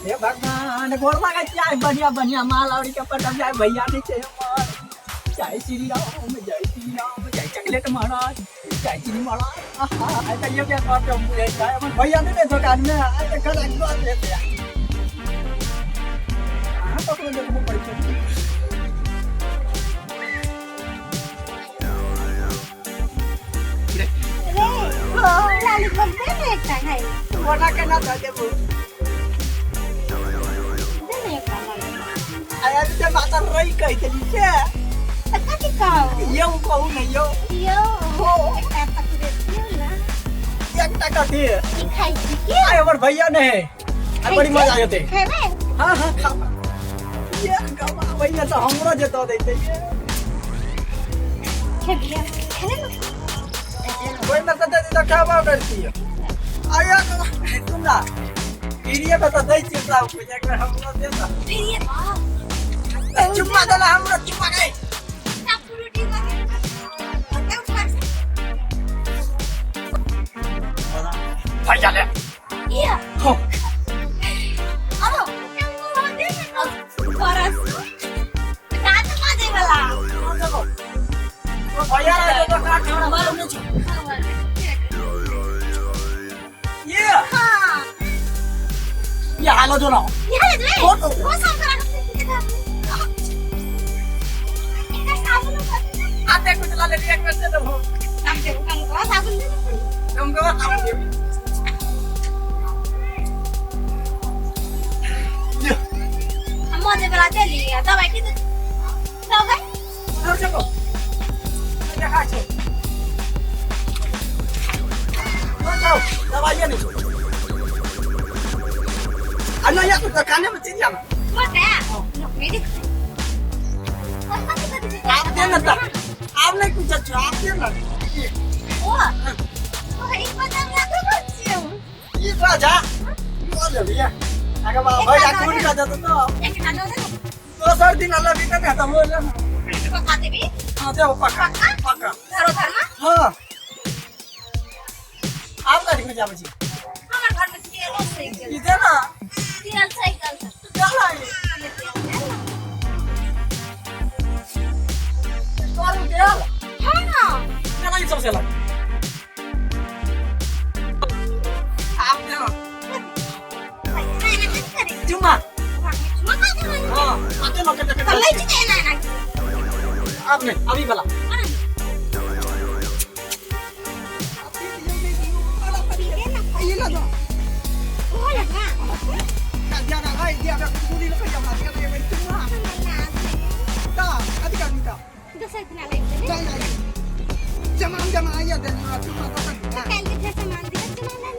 हे भगवान, गोर लागै छी। आइ बढ़िया बढ़िया माल और के पटल जाय भैया नहीं छै हमर। जय श्री राम, जय श्री राम, जय चॉकलेट महाराज, जय श्री महाराज। आहा, आइ तऽ ये के बात हम बुझै छै, हमर भैया नहि ने दुकान में आइ तऽ घर बात हेतै। अहाँ ककरो देखबो पड़ै छै। रे लॉलीपॉप दे ने एकटा खाइ। ओना केना दऽ देबू? दे ने एकटा लॉलीपॉप। आइ जे माता रही कहि देली से। तऽ कथी कहू? यौ कहू ने यौ। यौ। हो। एकटा पकड़े दियौ ने। एकटा कथी? ई खाइ छी की? आइ हमर भैया ने है, आइ बड़ी मजा जेतै। खेबै? हाँ हाँ, खा। ये गवा भैया तऽ हमरो जे दऽ दैते ये। खेबियै, खेले ने। ओहिमे तऽ दे तऽ खेबो करतियै। आया सुन ना, फिरिये में तऽ दै छियै सब कुछ, एक बेर हमरो दे तऽ। फिर चुम्मा देला हमरो, चुम्मा गई। भैया ले। हो। भैया रहे तो का खाना मालूम नहीं छै। ये ये हालो जो ना। आते कुछ ला ले, एक बेर दे देबो। तुमको साबुन देबी। मजे बेला देली दबाई के दबाई। और चलो देखा छै। जाओ, दवाइये नहीं छो। आ नहीं यार, दुकाने में चल जाना। मोटा नौकरी देख। आप दे ना तब, आप नहीं कुछ अच्छा, आप दे ना। ओ ओ एक बात हमरा तो छियौ। ये तो जा यो ले भैया, आगे बा भैया कौन का जाता तो। एक ना दो। दोसर दिन अल्लाह भी नहीं तो बोल। पका देबी? हां, देव, पक्का पक्का। घरो घरमा। हां, आप गाड़ी में जावे छी? हमर घर में तेल सही गेल। ई दे ना। तेल सही गेल। चल आई। हमे तेल दे ना। तोर तेल। हाँ। ना, ई सबसे लग आप दे ना। चुम्मा। हाँ, आते ना के तो लै छी एना एना। आप नहीं, अभी वाला। ये ला दो। ओ लगा। जाना भाई दिया पूरी लग जा दिया भाई चुम्मा। ता कथी करबी ता? दोसर दिना लै छी। चल आई, जमा जमा आइया दे चुम्मा तो। काल्हि के फेर सामान दिअ, चुमा।